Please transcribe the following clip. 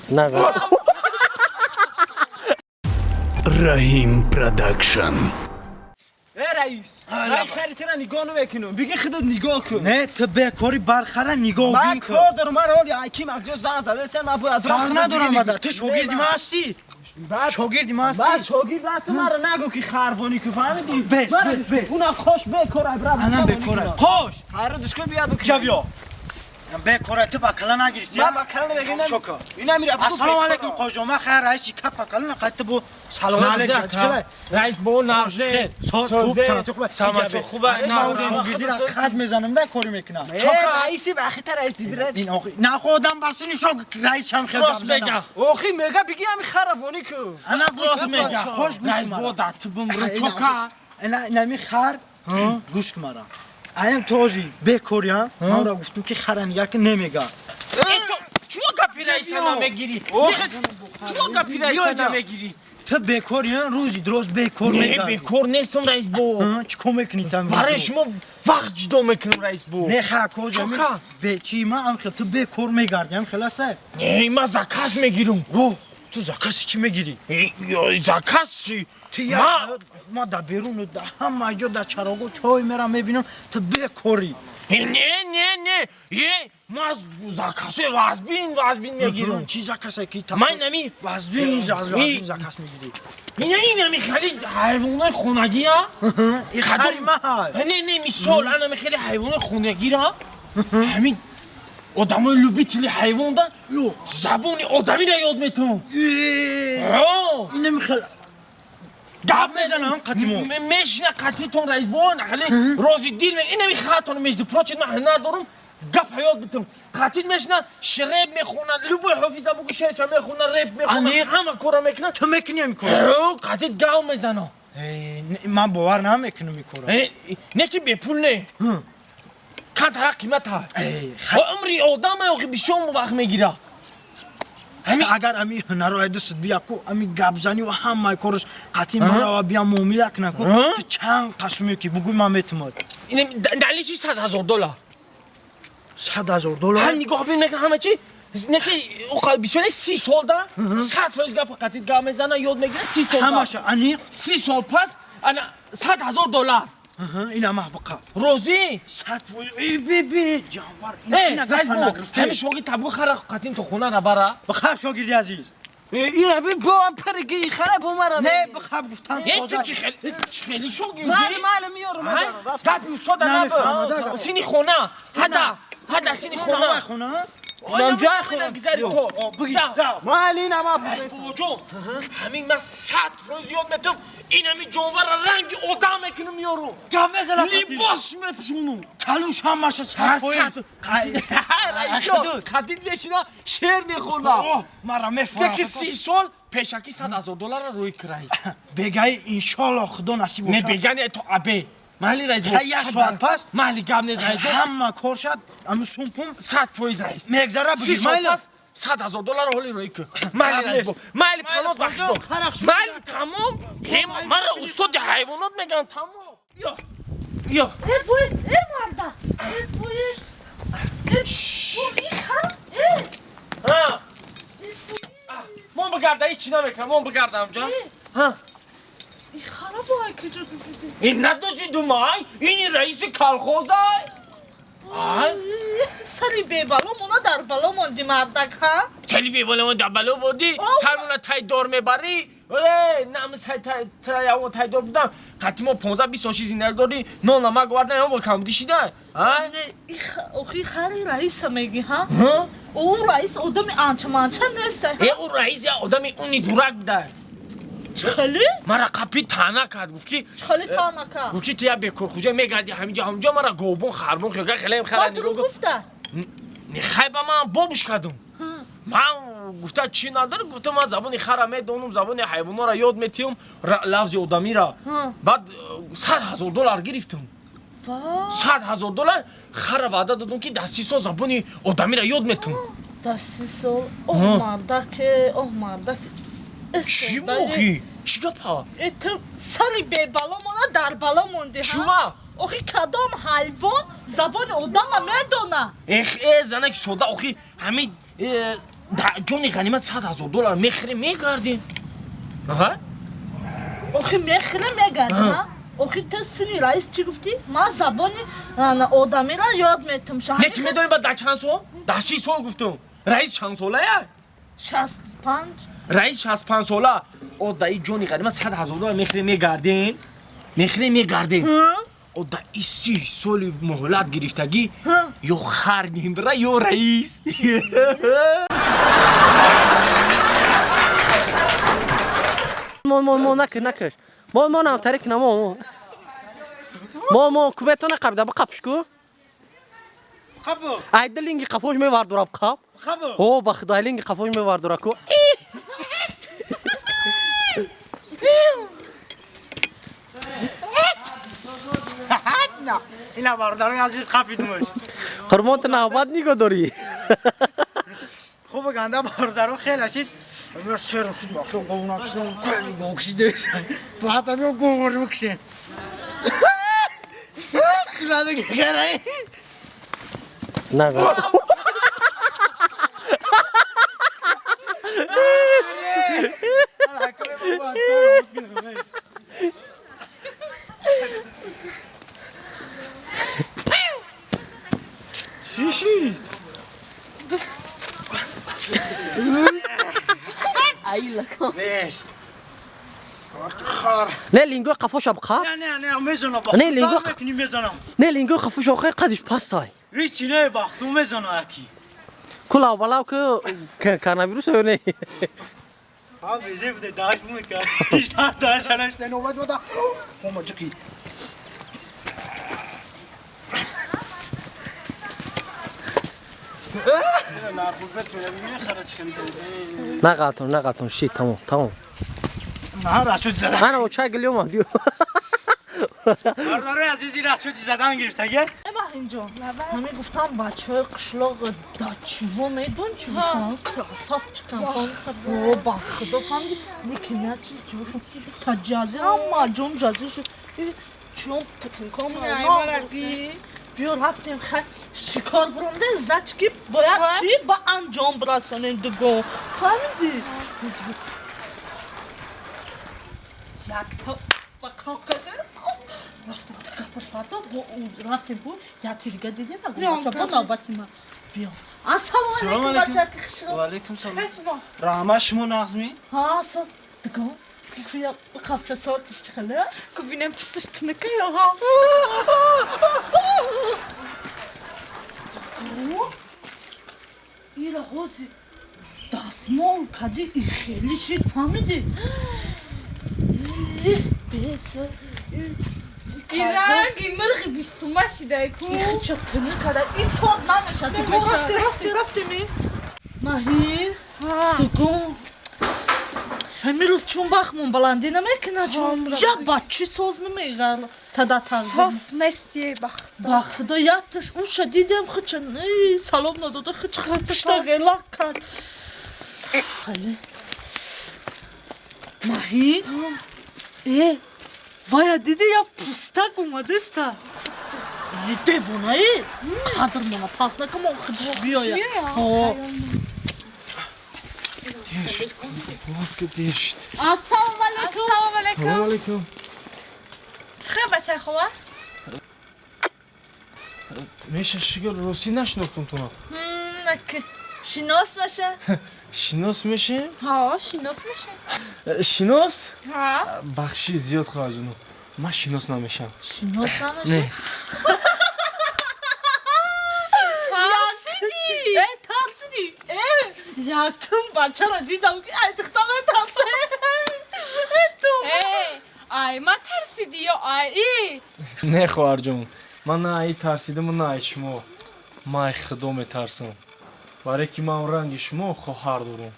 Назар. Раҳим Продакшн. Э, раис, ман харитера нигоҳ намекунам, биги худат нигоҳ кун. Не, ту бекори бархара нигоҳ ман бин кун. Кор дорам, ман ҳоли аким акҷо зан задасам, ман бояд фарқ надорам ада, ту шогирди ман ҳастӣ. Шогирди ман ман ҳастӣ. Шогирд ҳастам, маро нагӯ ки харвонӣ ку, фаҳмидӣ? Бес, бес, бес. Унам хош бекор ай, брат. Анам бекора. Хош. Хайро душко бия бикун. Ҷа биё. Бекора ту бакала нагирифтӣ. Ман бакала намегирам. Шока. Ина мира. Ассалому алайкум, қоҷон. Ман хайр раиси кап бакала нақадти бу. Салому алайкум. Чикала? Раис бо нағзе. Соз хуб, саломатӣ хуб. Саломатӣ хуб. Шогирдира қад мезанам да кори мекунам. Раиси бахита раиси бирад. Ин охи на одам басини шог раис ҳам хел Рост мега. Охи мега биги ами харавонӣ ку. Ана гӯш Рост мега. Хош гӯш Раис бо мара. дату бумру чока. Ина инами хар гӯш мара. Аям тожи бекория. Ман ра гуфтум ки хара нига ки немега. Э, чумо гапи раиса намегирӣ? Чумо гапи раиса намегирӣ? Ту бекория, рӯзи дроз бекор Не, мегарди. бекор нестам, раис бо. Чӣ кор мекунӣ там? Барои шумо вақт ҷудо мекунам, раис бо. Не ха коҷа. Чока. Бе чи ма ам хел ту бекор мегарди, ам хел аса. Не, ман заказ мегирам. О, ту заказ чӣ мегирӣ? Э, заказ чӣ? Ту я ма да берун да ҳама ҷо да чарого чой мерам мебинам, ту бекорӣ. Э, не, не, не, е, ман заказҳои вазбин вазбин мегирам. Чӣ заказе ки Ман нами вазбин вазбин заказ мегирӣ? Ина инами хеле ҳайвонои хонагия. И хари ма ҳай. Не, не, мисол, анами хеле ҳайвонои хонагира, ҳамин одамои любители ҳайвонда забони одамиро ёд метавон. Инами хел гап мезанам қатимо. Мешина қатитон, раис бо, хеле рози дил инами хатон между прочим ман ҳунар дорум гап ҳаёт битам. Қатит мешина, шреп мехонад, любой ҳофиза бугу шеърча мехонад, реп мехонад, ҳама кора мекунад. Ту мекунӣ ами кора? Қатит гав мезанам. Ман бовар намекунам ин кора. Не ки бепул не, камтара қимат ҳаст. Умри одам охи бисёр вақт мегирад. Агар ами ҳунаро айдусуд бия ку, ами гапзанӣ ва ҳамаи корш қатъи марава бия муомила куна ку, ту чанд қасуме ки бугӯй, ман метумад. Далиши 100 000 доллар. 100 000 доллар? Ҳам нигоҳ бин мекунам ҳама чи не ки бисёр 30 солда 100% гапа қатит гап мезана, ёд мегирад 30 солда. Ҳамаша аниқ. 30 сол пас ана 100 000 доллар. Ина маҳбақа. Розӣ? 100% биби ҷанвар. Ҳами шогирд табгу хара қатин то хона набара. Бихаб, шогирди азиз. Ина би бо парги хара бо мара. Не, бихаб гуфтам. Ту чӣ хели шогирди? Майли, майли, миёрам. Гапи устода наб сини хона ҳада ҳада сини хона. Хона. Намҷай хона. Гизари то. Майли, ина ма. Бобоҷон, ҳамин ман 100% ёд метам, ин ҳами ҷонварра ранги одам мекунам, миёрум. Гап мезанам. Либос мепӯшонум. Калуш ҳамаша 100%. Қатил мешина, шеър мехонам. Мара мефурам. Яки 30 сол пешакӣ 100 000 долларро рӯи краис. Бегаи иншоалло худо насиб не бошад. Бега не, то абе майли, раис. Як соат пас. Майли, гап нест, раис. Ҳама кор шад, ами сумпум. 100% раис. Мегзара, си бигир сол майли. пас 100 000 долларро ҳоли рӯи кун. Майли, раис, майли, панот ба худо, майли, тамом. Мара устоди ҳайвонот мегӯям, тамом, ё ё. Э, вой, э, марда! Э, вой, э, и хар, э! Ҳа, мон бигарда, ҳеч чи намекунам, мон бигардам ҷа. Ҳа. И хара бо ай куҷо дузидӣ? Ин надузидумай, ини раиси колхозай. Ай. Сари бебало мона дар бало монди, мардак, ҳа? Сари бебало дар бало бодӣ, сармона тай дор мебарӣ. Э, намис тай дор будам. Қати мо 15 20 сол ши зиндагӣ дорӣ, нон намак овардан, ям бо камбудӣ шида. Ай? Охи хари раиса мегӣ, ҳа? Ӯ раис одами анча-манча нест. Э, ӯ раис я одами уни дурак буда. Чхели? Мара қапи таъна кард, гуфт ки Чхели таъна кард? Гуфт ки ту я бекорхуҷа мегарди ҳаминҷо ҳаминҷо, мара говбон харбон хиёга хелем хара. Дурӯғ гуфта? Не, хай, ба ман бобуш кардум. Ман гуфта чӣ надорӣ, гуфта ман забони хара медонам, забони ҳайвонора ёд метиҳам, лафзи одамира. Баъд 100 000 доллар гирифтум. 100 000 доллар хара ваъда додум ки дар 30 сол забони одамира ёд метиҳам. Дар 30 сол? Оҳ, мардаке, оҳ, мардак. Чӣ бохӣ, чӣ гапа? Э, ту сари бебало мона дар бало монди. Чува? Охи кадом ҳайвон забони одама медона? Эх, э, занаки сода, охи ҳамин ҷони ғанимат 100 000 доллар мехӯрем, мегардем. Аҳа? Охи мехӯрем, мегардем, а? Охи ту сини раис чӣ гуфтӣ? Ман забони одамиро ёд метам. Не, ки медонӣ ба дар чанд сол? Дар 6 сол гуфтум. Раис чанд солая? 65. Раис 65 сола. О, даи ҷони ғанимат 100 000 доллар мехӯрем, мегардем. Мехӯрем, мегардем. О, да и 30 соли муҳлат гирифтагӣ ё хар мебира, ё раис. Мон, мон, мон, накаш, накаш. Мон, мон, ам тарик на, мон. Мон, мон, кубетона қабда, бақапш ку. Қабу. Ай дилинги қафош мевардурам қап. Қабу. О, ба худо, линги қафош мевардура ку. Ина бародарони азиз, қапидмуш. Қурбон, ту навбат нигоҳ дорӣ. Хуб, ганда бародаро хеле шид. Мер шерм шуд, вақто говна кишдам, гокшиде. Плата биё, говор бикшин. Сурады гарай. Назар. Чӣ шид? Нест. Хар. Не, лингои қафоша бқап. Не, не, не, мезанам. Не, линго- мекунӣ, мезанам. Не, лингои қафоша охи қадиш пастай. Ҳичи не, бахту мезана аки. Кулав балав ку коронавирус ё не? Ҳа, безе буде, даш мука. Иштар даш анашта нобат бода. Мома ҷиқи. Нағалтон, нағалтон, ши, тамом, тамом. На, расуд задан. Ана оча гилёма биё. Бародарои азизи, расуди задан гирифтага. Инҷо ҳамин гуфтам, бачаҳои қишлоқ дачиво медон чӣ гуфтам, красавчикам. О, ба худо, фаҳмиди, лекин я чи та ҷази ҳама ҷон ҷази шуд, чун путинком. Биё, рафтем, хай, шикор буромдем, значит ки бояд чи ба анҷом бирасонем дуго, фаҳмиди? Якта ба коқада рафтем, тикапаш пардо, бо рафтем, бу як тирига дидем, бача, бо навбати ма биё. Ассалому алейкум, бачаки хушро. Ва алейкум салом. Раҳмат, шумо нағзми? Ҳа, сос, дуго куя қафша сотиш чихела. Кубинем пусташ тыныка ёғал. Ира ҳози дастмол кади, и хеле шид, фаҳмиди? Беса. Иранги мирғи бистума шидай ку. Хича тыны када, и сот намеша. Дуго, рафти, рафти, рафти ми. Маҳин, дуго. Ҳамин рӯз чун бахмон баландӣ намекунад, чун як бачи соз намегар. Тада. Соф нести бахт. Ба худо, якташ уша дидем, хича салом надода, хич хичта ғелак кард. Хеле. Маҳин, э, вая диди, я пустак омадеста. Девонаи, қадр мона пас накам, худш биёя. Дер шуд, маска, дер шуд. Ассалому алайкум. Ассалому алайкум. Салому алайкум. Чӣ хел, бачаи хола? Меша, шигар, росӣ нашинохтум туно. Шинос меша? Шинос мешем? Ҳа, шинос меша. Шинос? Ҳа. Бахши зиёд, хоҳарҷоно, ман шинос намешам. Шинос намеша? Не. Тарсидӣ? Э, тарсидӣ? Э, якум бачаро дидам, ки ай духта метарсе. Э, ту. Э, ай ман тарсидӣ ё ай и? Не, хоҳарҷон, ман на ай тарсидаму, на ай шумо. Ман ай худо метарсам, барое ки ман ранги шумо хоҳар дорам.